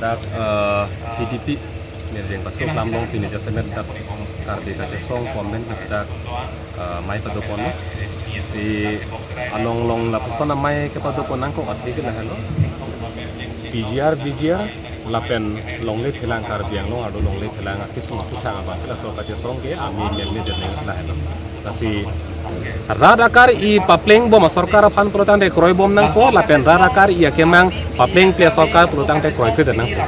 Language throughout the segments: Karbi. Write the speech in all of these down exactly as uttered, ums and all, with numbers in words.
Dak, eh, P D P, Mirjeng Pathru Klam along pini jasemet dak Karbi kachesong pu amen ke sita, eh, amei padopon lo. Si along along lapuson amei kepadopon nangkok athe ke lahelo. P G R, V G R, lapen longle phelang Karbi Anglong arlo longle phelang akesung aphuthak abang si laso kachesong ke amei meme det nang lahelo. Lasi rat akar-i papleng bom asorkar aphan pulotangte kroibom nangpo, lapen rat akar-i akemang paplengple asorkar pulotangte kroikredet nangpo.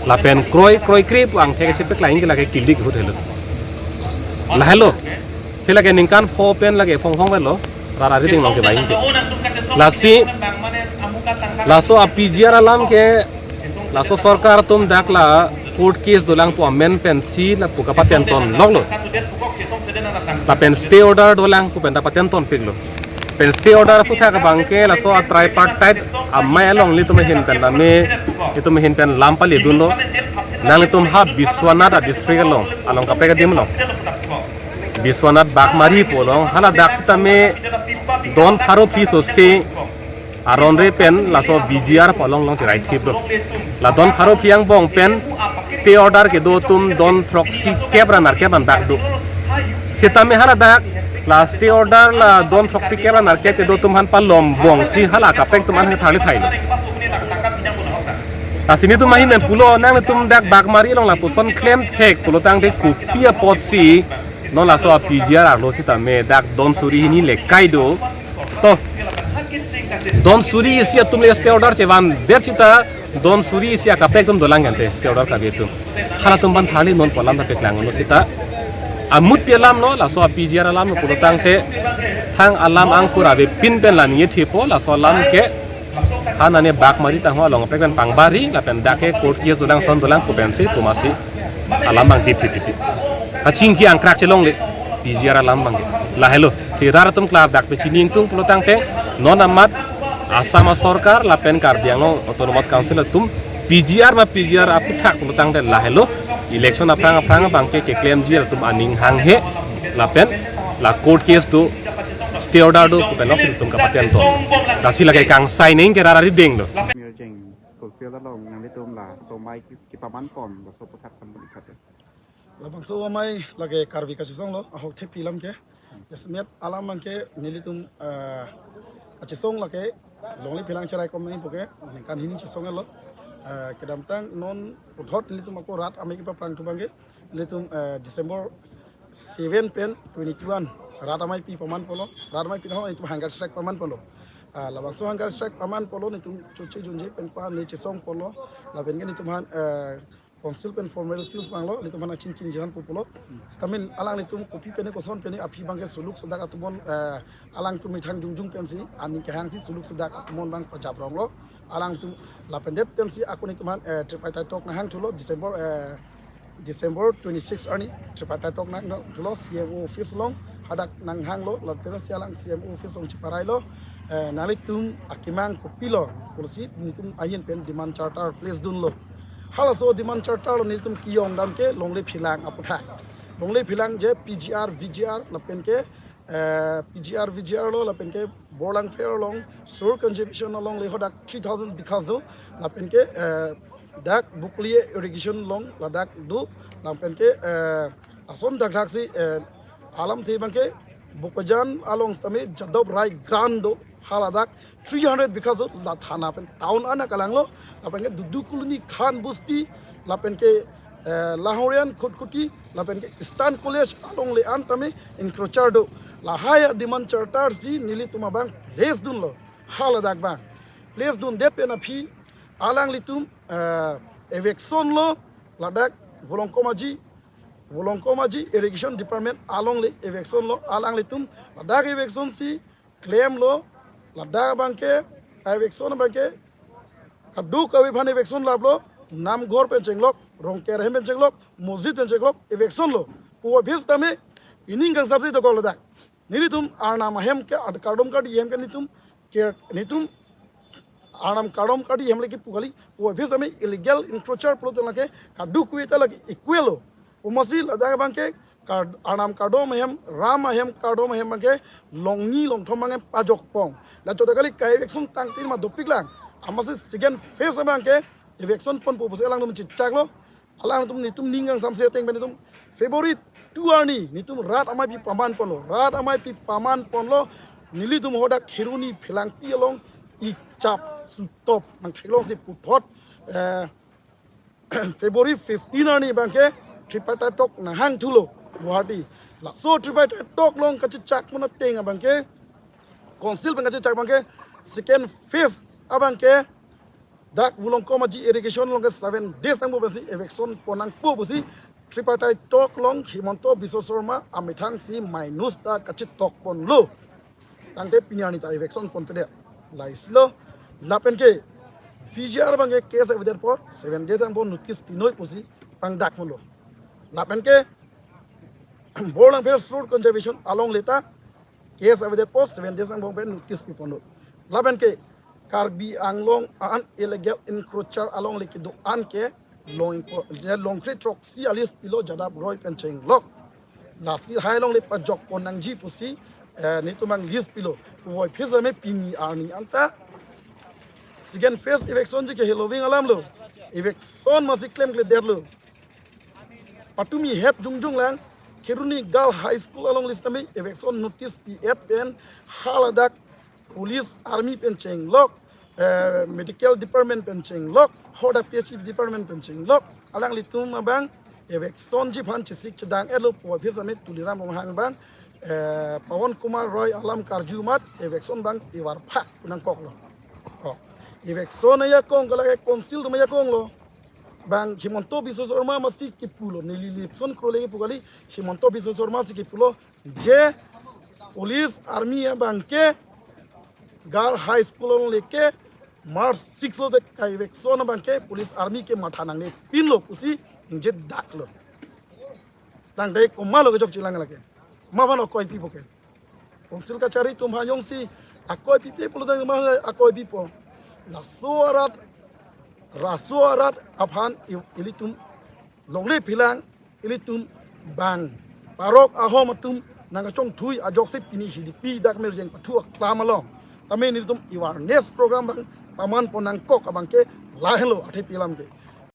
Lapen kroi, kroikre pu angthek chepeklang ke lake kilik ahut helo. Lahelo. Si lake ningkan pho pen lake phong phong velo. Rat arideng along ke baing ke. Lasi, laso a P G R alam ke, laso sorkar atum dak la court case dolang pu amen pensi lapu kapatenton loklo. Lapen stay order dolang pu pen ta patenton piklo. Pen stay order aphuthak abang ke laso a tripartite amei along ilitum ahin pen tame, ilitum ahin pen lam pali dunlo. Nanglitum ha Biswanath a district along, along kaprek adim along, Biswanath Bagmari pu along, hala dak sitame don pharo phli sose aron re pen laso V G R pu along along cherai thip do. La don pharo phli angbong pen stay order kedo atum don throksi kep ra nerkep an dak do. Sitame hala dak la stay order la don throksi kep ra nerkep kedo atum aphan palom bong si hala kaprek atum an tharli thailo. Lasi nelitum ahin pen pulo, nanglitum dak Bagmari along lapuson klemthek pulotangte kopi apotsi non laso a P G R arlo sitame dak don suri hini le kai do. To, don suri isi atum le stay order chevandet sita don suri isi akaprek atum dolang ante stay order kave atum. Halatum aphan tharli non pu alam ta peklanglo sita. Amutpi alam lo, laso a P G R alam lo pulotangte thang alam angkur avepin pen la ningje thepo, laso alam ke ha nane Bagmari tangho along kaprek pen pangbari, lapen dak ke court case dolang ason dolang pu pensi pu masi alam abang dip thip thip. Kachingki angkrak chelongle P G R alam abang ke. Lahelo. Si rat atum klardak pachini ingtung pulotangte non amat Assam asorkar lapen Karbi Anglong Autonomous Council atum P G R ma P G R aphuthak pulotangte lahelo. Election aphrang aphrang abang ke keklemji atum aning hanghe lapen la court case do, stay order do pu pen lok si ilitum kapatenton. Lasi lake kangsai neng ke rat arideng lo. Mirjeng school field along nanglitum laso amei ki-, kepamanpon laso aphuthak aphan balik kate. Labangso amei lake Karbi kachesong lo, ahokthepi alam ke. Jasemet alam abang ke nelitum, eh, kachesong lake longle phelang cherai kom nangji pu ke ningkan hini chesong lo. Eh, kedamtang non puthot nelitum ako rat amei kepaprang atum abang ke nelitum, eh, December seven pen twenty-one rat amei pi pamanpon lo, rat amei pi ho nelitum hunger strike pamanpon lo. Ah, labangso hunger strike pamanpon lo, nelitum choche junje pen ko-an le chesongpon lo, lapen ke nelitum aphan, eh, council pen formal tools vanglo, nelitum aphan achingki ningje than pu pulo. Sitame alanglitum kopi pen koson pen aphi abang ke suluk sudak atum aphan, eh, alangtum methang jongjong pensi aning kehangsi suluk sudak atum aphan abang pajap ronglo. Alangtum lapen det pensi ako nelitum aphan, eh, tripartite talk nanghang thulo December, eh, December twenty-six arni tripartite talk nang thulo C M O office along, hadak nanghanglo, lapen si alang C M O office along cheparailo, eh, nanglitum akemang kopilo pusi nelitum ahin pen demand charter place dunlo. Halaso demand charter lo nelitum kejongdam ke longle phelang aphuthak. Longle phelang je P G R, V G R lapen ke, eh, P G R, V G R lo lapen ke Borlangpher along soil conservation along le hadak three thousand bigha do, lapen ke, eh, dak Bukli irrigation along ladak do, lapen ke, eh, ason dak dak si, eh, alamthe abang ke Bokajan along sitame Jadov Rai grant do, haladak three hundred bigha do, la thana pen town ana kalanglo, lapen ke Dudu Colony, Khan Bosti, lapen ke, eh, Lahorian Khutkuti, lapen ke Eastern College along le-an tame encroacher do. Lahai a demand charter si nelitum abang place dunlo, haladak abang place dundet pen aphi alanglitum, eh, eviction lo, ladak Volongkom Aji, Volongkom Aji Irrigation Department along le eviction lo, alanglitum ladak eviction si klemlo, ladak abang ke, eviction abang ke, kadokave aphan eviction laplo, namghor pen chenglok, Rongker ahem pen chenglok, mosjid pen chenglok, eviction lo. Pu aphi sitame, ining kangsapsi dokok ladak. Nelitum Arnam ahem ke, ad-, kardom kardi ahem ke nelitum, ke, nelitum Arnam kardom kardi ahem le kipu kali, pu aphi sitame illegal encroacher pulote lake, kadokave ta lake equal lo. Pu masi ladak abang ke, kar-, Arnam kardom ahem, Ram ahem kardom ahem abang ke, longni longthom abang ke pajokpon. La chota kali kai eviction tangtin ma dopiklang. Amatsi second phase abang ke, eviction ponpo pusi alangtum chechaklo. Alangtum netum ning kangsamse ateng pen netum February two arni netum rat ameipi paman ponlo. Rat ameipi paman ponlo. Nelitum hadak Kheroni Phelangpi along ichap sutop nangtheklongsi puthot, eh, February fifteen arni abangke tripartite talk nanghangthulo Guwahati. Laso tripartite talk along kachechak pon ateng abangke, council pen kachechak abangke, second phase abangke dak Vulongkom Aji irrigation along ke seven days angbong pensi eviction pon nangpo pusi tripartite talk along Himanta Biswa Sarma amethang si minus ta kachetok ponlo. Tangte pini arni ta eviction ponpedet. Laisilo. Lapen ke V G R abangke case avedet apot seven days angbong notice pinoi pusi pangdak ponlo. Lapen ke Borlangpher Resource Conservation alongle ta case avedet apot seven days angbong pen notice piponlo. Lapen ke Karbi Anglong an illegal encroacher alongle kedo-an ke long, longkre throksi a-list pilo Jadap Roy pen chenglok. Lasi lahai alongle pajok pon nangji pusi, eh, netum abang list pilo. Puvoiphit sitame pini arni anta second phase eviction ji ke heloving alamlo. Eviction masi klemkledetlo. Patumi het jongjong lang, Kheroni Girl High School alongle sitame eviction notice pi-et pen haladak police army pen chenglok, eh, medical department pen chenglok, hadak P H E department pen chenglok. Alanglitum abang eviction ji aphan chesik chedang-etlo. Puvoiphit sitame Tuliram Ronghang abang, eh, Pawan Kumar Roy alam karju amat eviction abang tivar phak nangkoklo. Oh, eviction ajakong ke lake council atum ajakonglo. Bang Himanta Biswa Sarma masi kipulo, neli lipson krole kipu kali, Himanta Biswa Sarma si kipulo, je police army abangke Girl High School alongle ke March six lote ka-eviction abangke police army ke matha nangnepinlo pusi ningjedaklo. Tangte komatlo kechokche lang lake. Ma aphan akoi pipo ke. Council kachari atum aphan jongsi akoi pipe pulo tangte ma akoi pipo. Laso arat, laso arat aphan i-, ilitum longle philang, ilitum bang parok ahom atum nangkachongthui ajoksi pini hidipi dak Mirjeng pathu aklam along tame nelitum awareness program abang paman pon nangkok abangke lahenlo athe pilam ke.